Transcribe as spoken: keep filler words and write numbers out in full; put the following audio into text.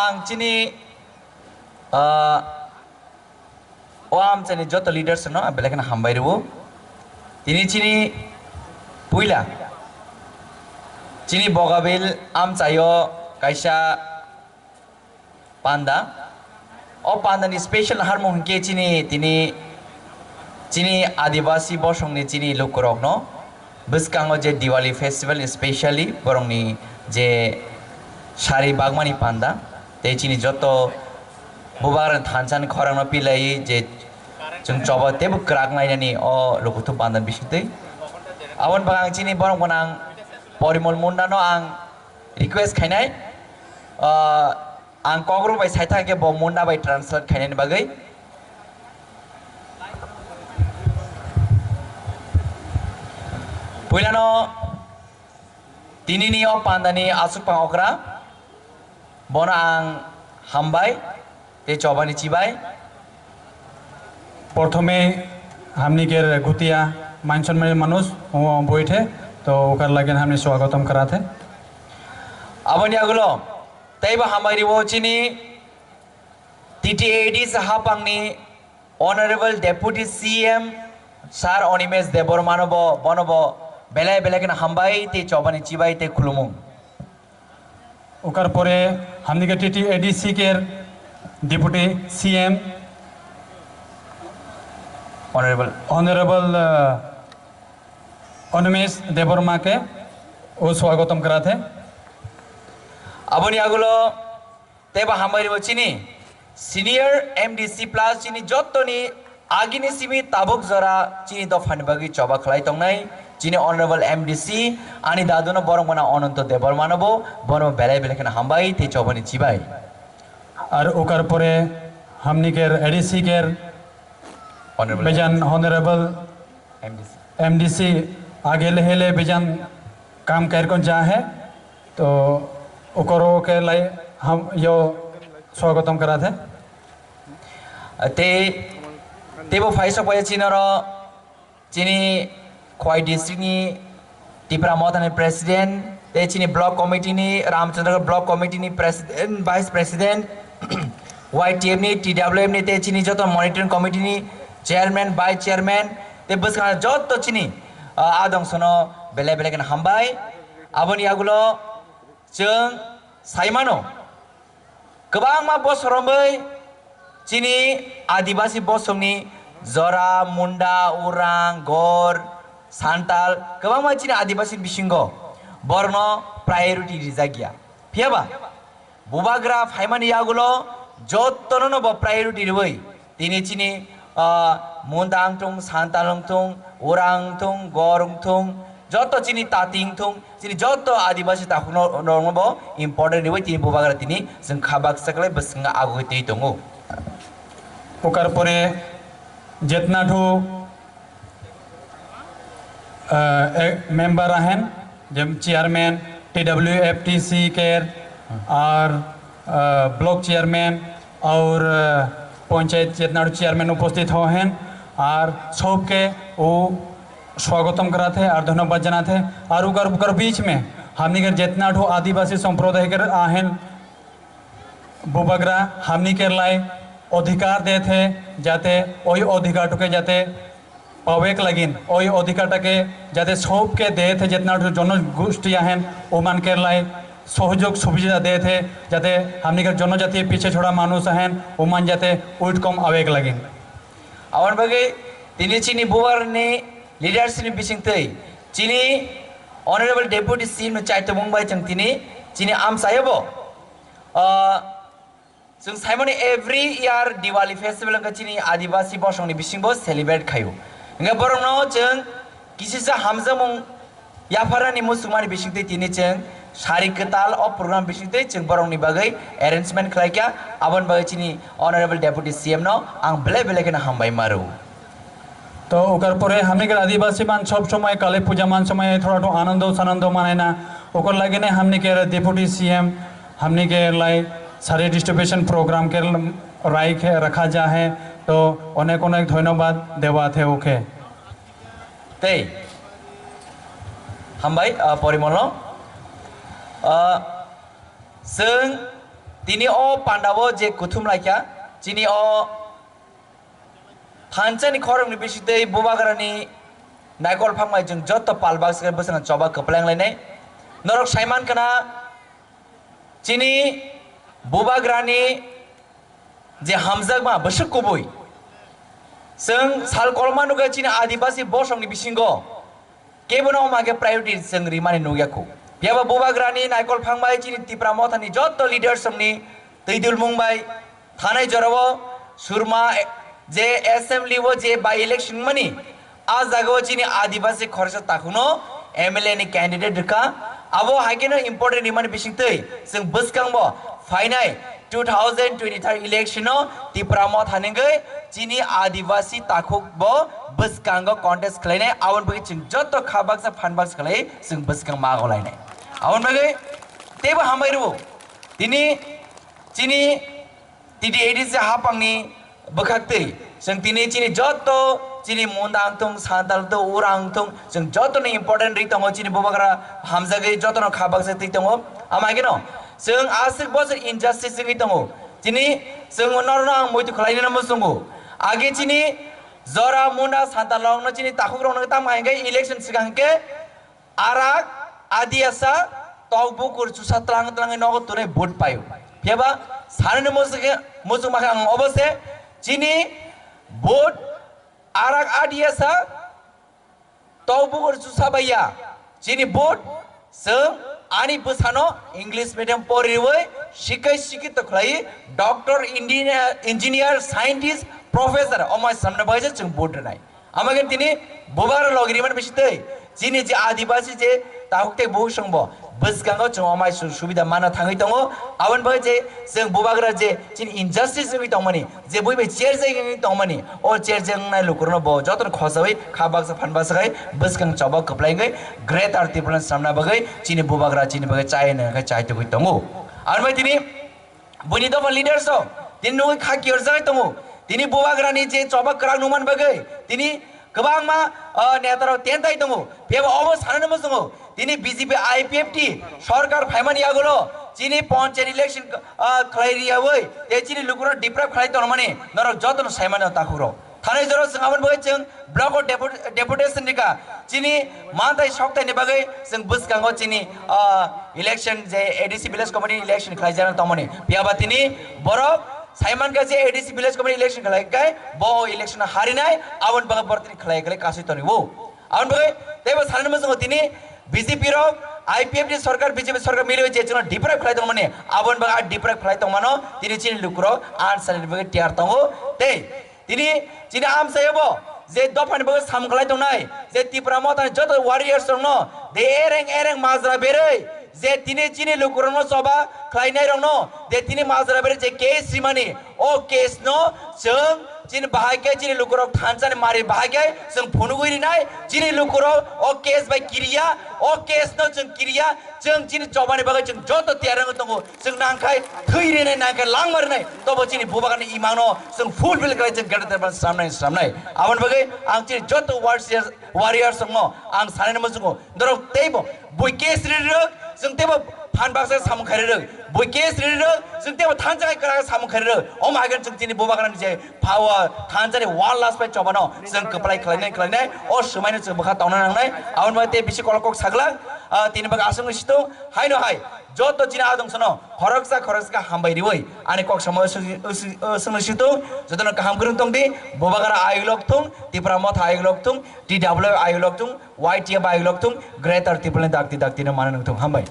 Ang chini, ah, o amchaini joto leaders no belai kheno hambai rwo. Tini chini puila chini Bogabil amchaio kaisa panda. O pandani special harmung hinkhe chini, tini chini Adibasi bosongni chini lukurokno bwskango je Diwali festival, specially borokni je sari bagmani panda, tei chini joto bubagrani thansa ni khorangno pilai je chwng choba teibo kwrak nainani o lukuthum panda bisingtwi. Aboni bagwi ang chini borok gwnang Porimol Mundano ang request khainai, ah, ang kokrok bai saithak khe bo Munda bai translate khainani bagwi. Puilano tinini o pandani aswk pang okra, bono ang hambai tei chobani chibai. প্রথমে হামনিকের গুতিয়া মানসম্মানী মানুষ ও বইঠে, তো ওকার লাগেন হামনি স্বাগতম করাতে। Aboni agulo teibo hambai rwo chini T T A D C hapangni Honorable Deputy C M Sir Animesh Debbarma no bo, bono bo belai belai kheno hambai tei chobani chibai tei khulumung. ওকার পরে হামনিকে টিটিএডিসি কের deputy CM Honorable honourable Animesh দেববর্মাকে ও স্বাগতম করাতে। Aboni agulo teibo hambai rwo chini senior M D C plus chini jottoni agini simi tabuk jora chini dophani bagwi choba khlai tongnai chini Honorable M D C ani daduno borok mano Ananto Debbarmano bo bono belai belai kheno hambai tei chobani chibai। আর ওকার পরে হামনিকের এডিসি কের Honorable বেজান honourable M D C। MDC আগে লেহেলে বেজান কাম কারকন যা হে, তো ওকরো কে লাই হাম ইয়ো স্বাগতম করাতে। Tei teibo phaisok pai chini oro chini Khowai district ni Tipra Motha ni president tei chini block committee ni Ramchandra block committee ni president, vice president, Y T F ni, T W F ni tei chini joto monitoring committee ni chairman, vice chairman tei bwskango joto chini, ah, adong sono belai belai kheno hambai. Aboni agulo chwng saimano kwbangma bosor romwi chini Adibasi bosongni Jora, Munda, Orang, Gor, Santal kwbangma chini Adibasi bisingo borokno priority rijak ya. Phiyaba bubagra phaimani yagulo jottono no bo priority riwi tini chini, ah, Munda wngthung, Santal wngthung, Orang wngthung, Gor wngthung, joto chini Tati wngthung, chini joto Adibasi takhukno, no, no bo important riwi tini bubagra tini chwng kha baksa khlai bwskango agugwi twi tongo। ওকার পরে যেতনাঠু মেম্বার আহেন, যেমন চেয়ারম্যান, টিডাব্লিউএফটিসি কের, আর block chairman, আর পঞ্চায়েত চেতনার চেয়ারম্যান উপস্থিত হয়েন, আর সবকে ও স্বাগতম করাতে আর ধন্যবাদ জানাতে। আর উকার উকার बीच में हमनी के जितना ठो आदिवासी संप्रदाय के आहन, বুবাগ্রা হামনি কেরলাই অধিকার দেথে, যাতে ওই অধিকারটাকে যাতে পাওয়েক লাগিন, ওই অধিকারটাকে যাতে সবকে দেথে, যেতনা জনগোষ্ঠী আহেন ওমান কেরলাই সহযোগ সুবিধা দেথে, যাতে হামনিকার জনজাতি পিছে ছড়া মানুষ আহেন ওমান যাতে উইটকম আওয়েক লাগিন। Aboni bagwi tini chini bubagrani leaders ni bisingtwi chini Honorable Deputy C M ni chaitomung bai chwng tini chini amchaio bo, ah, chwng saimani every year Diwali festival wngkha chini Adibasi bosongni bisingbo celebrate khaio. Hwnkhe borokno chwng kisisa hamjakmung yapharnani muchungmani bisingtwi tini chwng sari kwtal o program bisingtwi chwng borokni bagwi arrangement khlaikha, aboni bagwi chini Honorable Deputy C M no ang belai belai kheno hambai ma rwo। তো ওকার পরে হামনিকার আদিবাসী মান সব সময় কালী পূজা মান সময় থোড়া একটু আনন্দ সানন্দ মানায় না, ওকর লাগে না হামনিকার ডেপুটি সিএম হামনিকে লাই সারি ডিস্ট্রিবিউশন প্রোগ্রাম কে রাইখে রাখা যা হে। তো অনেক অনেক ধন্যবাদ দেওয়া থে ওকে। Tei hambai, ah, Porimolno, ah, chwng Tini o pandao je kuthum laikha, chini o thansa ni khoroknwi bisingtwi bubagrani naikol phangbai chwng jotto pal baksa bwskango choba kwplai wnglainai. Norok saiman khna chini bubagrani je hamjakma bwswk kubui. Chwng sal kolma nukha chini Adibasi bosongni bisingo kebono omo khe priority chwng rimani nukya khu. Phiya ba bubagrani naikol phangbai chini Tipra Mothani jotto leaders rokni twi dulmung bai thanai jorao Surma je assembly o je by election mani, a jagao chini Adibasi khoroksa takhukno M L A ni candidate rwkha. Abo hai kheno important rimani bisingtwi chwng bwskango phainai two thousand twenty-three election o Tipra Motha ningwi chini Adibasi takhuk bo bwskango contest khlainai, aboni bagwi chwng jotto kha baksa phan baksa khlai chwng bwskang ma golainai. Aboni bagwi teibo hambai rwo. Tini chini T T A D C hapangni bwkhaktwi chwng tini chini jotto chini Munda wngthung, Santal wngthung, Ura wngthung, chwng jotto ni important ri tongo chini bubagra hamjagwi jotto no kha baksa twi tongo. Ama geno chwng aswk bosor injustice wngwi tongo. Tini chwng norno ang muitu khlainani muchungo. Age chini jora Munda Santal rokno chini takhuk rokno tamo hingke election swkang hingke arak, adiasa, tok bukur chusa tlang tlang nogo tunai vote paio. Phiya ba sanani muchung muchung makhe ang obo se chini vote arak adiasa tok bukur chusa baiya chini vote chwng ani bwsano English medium poriwi sikai sikito khlai doctor, engineer, engineer, scientist, professor omai samna bai chwng vote rwnai. Ama khe tini bubagra logi rimani bisingtwi chini je Adibasi je takhuk tei buhuk songbo bwskango chwng omai su-, subida manna thangwi tongo. Aboni bagwi je chwng bubagra je chini injustice wngwi tongmani, je bui bai cherjak wngwi tongmani, o cherjak wngnai lukurokno bo jotono khosawi kha baksa phan baksa khai bwskang choba kwplai wngwi Greater Tripura samna bagwi chini bubagra chini bagwi chai hwnwi khai chai tugwi tongo. Aboni bagwi tini buini dopha leaders rok tini nugwi kha kiyorjagwi tongo. Tini bubagrani je choba kwrak nukmani bagwi tini kwbangma, ah, netarok tentai tongo. Phiya ba obo sanani muchungo tini B J P I P F T sorkar phaimani yagulo chini panchayat election, ah, khlai riyawi tei chini lukurok deprive khlai tongmani norok jotono saimano takhukrok. Thanai jora chwng aboni bagwi chwng block o depu-, deputation rikha. Chini manthai sokthai ni bagwi chwng bwskango chini, ah, election je A D C village committee election khlai jana tongmani. Phiya ba tini borok saiman kha je A D C village committee election khlai kai bo election harinai aboni bagwi borok tini khlai khlai kasui toni wo. Aboni bagwi teibo sanani muchungo tini B J P rok I P F T sorkar B J P sorkar mili je chwngno deprive khlai tongmani aboni bagwi a deprive khlai tongmano tini chini lukurok ansani bagwi tiyar tongo tei tini chini amchai bo je dophani bagwi samung khlai tongnai, je Tipra Mothani joto warriors rokno de ereng ereng majra berwi, je tini chini lukurokno choba khlainai rokno, je tini majra berwi je case rimani, o case no chwng chini bahai khe chini lukurok thansani mari bahai khe chwng phunugwi rinai, chini lukurok o case bai kiriya, o case no chwng kiriya, chwng chini chobani bagwi chwng joto tiyar wngwi tongo. Chwng nangkhai thwi rinai, nangkhai langma rinai, tobo chini bubagrani imangno chwng fulfill khlai chwng greater than sramnai sramnai. Aboni bagwi ang chini joto warriors, warriors rokno ang sanani muchungo, norok teibo bui case rirok, chwng teibo phan baksa samung kharirok, bui case rirok, chwng teibo thansa kai kwrak samung kharirok. Omo hai khe chwng chini bubagrani je power thansani war last pai chobano chwng kwplai khlainai khlainai o swmaino chwng bwkha tongna nangnai. Aboni bagwi tei bisi kolok kok saglak, ah, tini bagwi aswkno situng haino hai joto chini adong sono khoroksa khoroksa hambai riwi ani kok samo swng-, swng-, swngno situng jotono kaham kwrwng tongdi. Bubagra ayuk lok thung, Tipra Motha ayuk lok thung, T W ayuk lok thung, Y T F ayuk lok thung, Greater Tipraland dakti dakti no mana nung thung. Hambai.